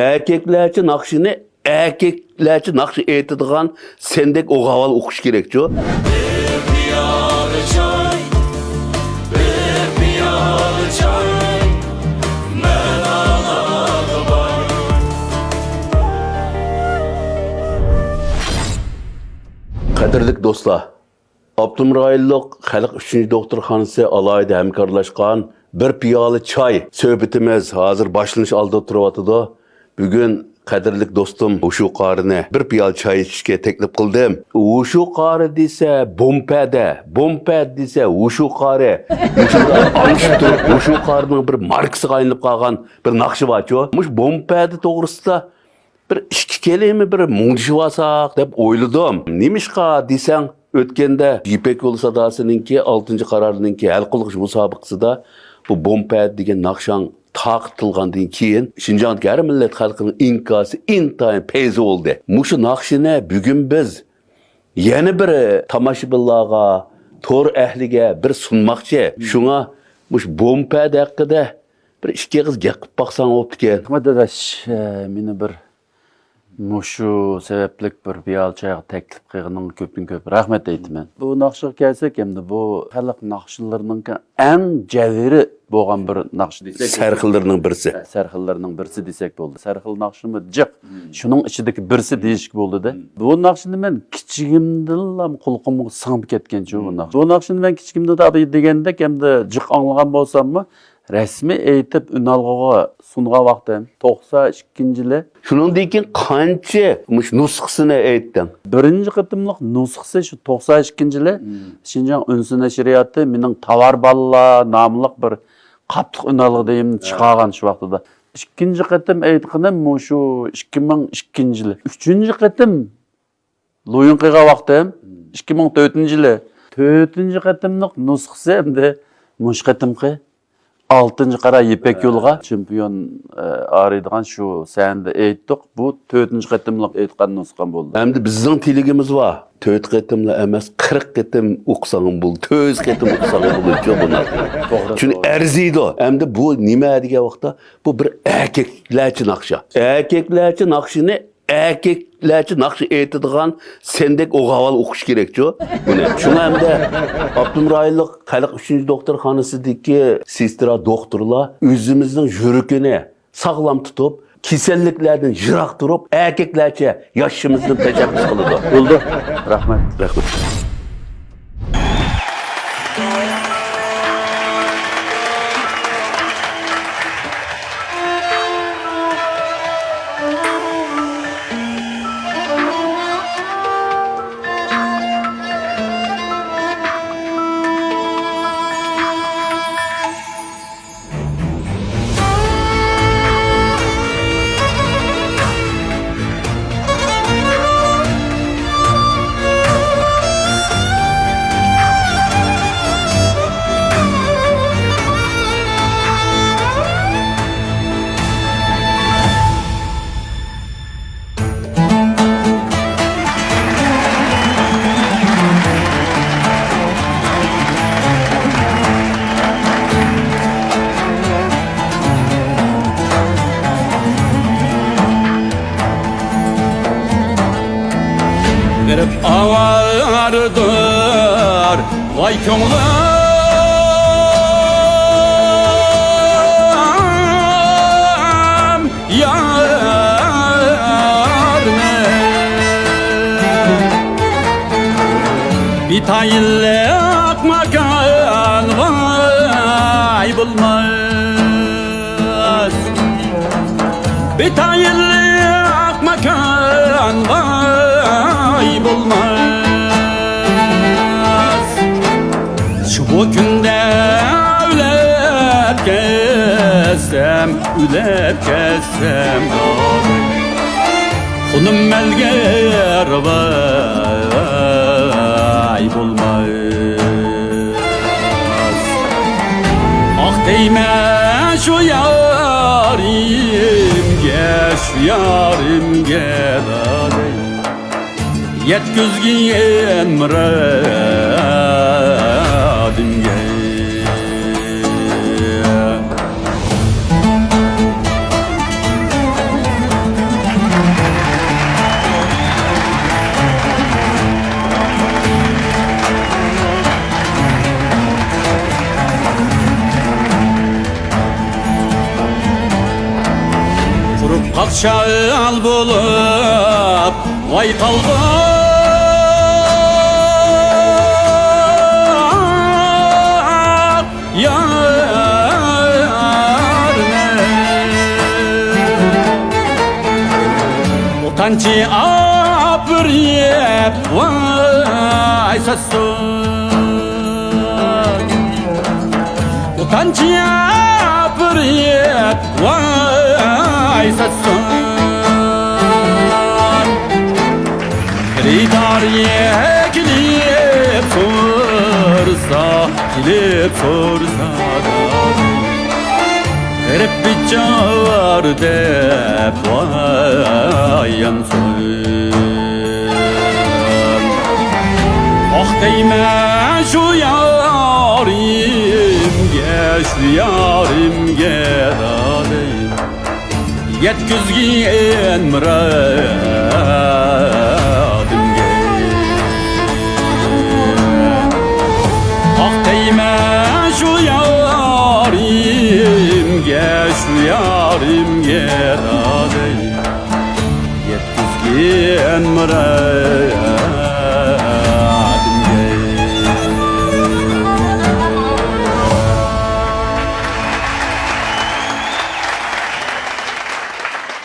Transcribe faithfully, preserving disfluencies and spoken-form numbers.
ئەركەكلەرچە ناخشىنى ئەركەكلەرچە ناخشا ئېيتىدىغان سەندەك ئوغۇل ئوقۇش كېرەكچۇ. بىر پىيالە چاي، بىر پىيالە چاي، مەن ئاڭلاغۇ بار. قەدىرلىك دوستلار، ئاپتونوم رايونلۇق خەلق ئۈچىنچى دوختۇرخانىسى ئالاھىدە ھەمكارلاشقان بىر پىيالە چاي سۆھبىتىمىز ھازىر باشلىنىش ئالدىدا تۇرۇۋاتىدۇ. بۈگۈن قەدىرلىك دوستۇم ھوشۇ قارىنى بىر پىيالە چاي ئىچىشكە تەكلىپ قىلدىم. ھوشۇ قارى دېسە بومپەدە، بومپەدە دېسە ھوشۇ قارى. مۇشۇنداق ئاڭشىپ تۇرۇپ، ھوشۇ قارىنىڭ بىر ماركىسىغا ئايلىنىپ قالغان بىر ناخشا بارچۇ. مۇشۇ بومپەدە توغرىسىدا بىر ئىككى كەلىمە بىر مۇڭدىشىۋالساق دەپ ئويلىدىم. نېمىشقا دېسەڭ، ئۆتكەندە يىپەك يولى ساداسىنىڭكى ئالتىنچى قارارنىڭكى ھەل قىلغۇچ مۇسابىقىسىدا بۇ بومپەدە دېگەن ناخشاڭ تارقىتىلغاندىن كېيىن، شىنجاڭدىكى ھەر مىللەت خەلقىنىڭ ئىنكاسى ئىنتايىن پەيزى بولدى. مۇشۇ ناخشىنى بۈگۈن بىز يەنە بىر تاماشىبىنلارغا، تور ئەھلىگە بىر سۇنماقچى. شۇڭا مۇشۇ بومپەدە ھەققىدە بىر ئىككى ئېغىز گەپ قىلىپ باقساڭ بوپتىكەن. رەھمەت داداش، ئە، مېنى بىر مۇشۇ سەۋەبلىك بىر پىيالە چايغا تەكلىپ قىلغىنىڭغا كۆپتىن كۆپ رەھمەت ئېيتىمەن. بۇ ناخشىغا كەلسەك، ئەمدى بۇ خەلق ناخشىلىرىنىڭكى ئەڭ جەۋھىرى بولغان بىر ناخشا دېسەك، سەرخىللىرىنىڭ بىرسى. سەرخىللىرىنىڭ بىرسى دېسەك بولدى. سەرخىل ناخشىمۇ جىق. شۇنىڭ ئىچىدىكى بىرسى دېيىشكە بولىدۇ. بۇ ناخشىنى مەن كىچىكىمدىنلا قۇلىقىمغا سىڭىپ كەتكەن شۇ بۇ ناخشا. بۇ ناخشىنى مەن كىچىكىمدە دېگەندەك ئەمدى جىق ئاڭلىغان بولساممۇ، رەسمىي ئېيتىپ ئۈنئالغۇغا سۇنغان ۋاقتىم توقسان ئىككىنچى يىلى. شۇنىڭدىن كېيىن قانچە مۇشۇ نۇسخىسىنى ئېيتتىڭ؟ بىرىنچى قېتىملىق نۇسخىسى شۇ توقسان ئىككىنچى يىلى شىنجاڭ ئۈنسى نەشرىياتى مېنىڭ تاۋار بالىلار ناملىق بىر قاپلىق ئۈنئالغۇ دېيىمنى چىقارغان شۇ ۋاقتىدا. ئىككىنچى قېتىم ئېيتقىنىم مۇشۇ ئىككى مىڭ ئىككىنچى يىلى. ئۈچىنچى قېتىم لويۇن قىلغان ۋاقتىم ئىككى مىڭ تۆتىنچى يىلى. تۆتىنچى قېتىملىق نۇسخىسى ئەمدى مۇشۇ قېتىمقى ئالتىنچى قارا يىپەك يولىغا چېمپىيون، ئە، ئارىيدىغان شۇ سەھنىدە ئېيتتۇق. بۇ تۆتىنچى قېتىملىق ئېيتقان نۇسخام بولدى. ئەمدى بىزنىڭ تىلىكىمىز بار. تۆت قېتىملا ئەمەس، قىرىق قېتىم ئوقۇساڭمۇ بولىدۇ، تۆت يۈز قېتىم ئوقۇساڭمۇ بولىدۇ، بۇ ناخشىنى. توغرا، چۈنكى توغرا. ئەرزىيدۇ. ئەمدى بۇ نېمە دېگەن ۋاقىتتا، بۇ بىر ئەركەكلەرچە ناخشا. ئەركەكلەرچە ناخشىنى ئەركەكلەرچە ناخشا ئېيتىدىغان سەندەك ئوغۇل ئوقۇش كېرەكچۇ بۇنى. شۇڭا ئەمدى ئاپتونوم رايونلۇق خەلق ئۈچىنچى دوختۇرخانىسىدىكى سېسترا دوختۇرلار ئۆزىمىزنىڭ يۈرىكىنى ساغلام تۇتۇپ، كېسەللىكلەردىن يىراق تۇرۇپ، ئەركەكلەرچە ياشىشىمىزنى تەشەببۇس قىلىدۇ. بولدى. رەھمەت. رەھمەت. بېرىپ ئاۋارىدۇر ۋاي كۆڭلۈم. يارنى. بىتايىنلىق ماكان ۋاي بولماس. بىتايىنلىق ماكان ۋاي بولماس. شۇ كۈندە ئۆلۈپ كەتسەم، ئۆلۈپ كەتسەم، خۇنۇم مەلگە رىۋاي بولماس. ئاھ دەيمەن شۇ يارىمگە، شۇ يارىمگە دادەي. يەتكۈزگىن مۇرادىمگە. قاقشال بولۇپ ۋاي قالدى يارنى. ئۇتانچى ئاپىرىپ ۋاي ساتسۇن. ئۇتانچى ئاپىرىپ ۋاي ساتسۇن. خېرىدار كېلىپ سورىسا، كېلىپ سورىسا، غېرىب بىچار دەپ ۋاي يانسۇن. ئاھ دەيمەن شۇ يارىمگە، شۇ يارىمگە داداي. يەتكۈزگىن مۇرادىمگە. ئاھ دەيمەن شۇ يارىمگە، شۇ يارىمگە داداي. يەتكۈزگىن مۇرادىمگە.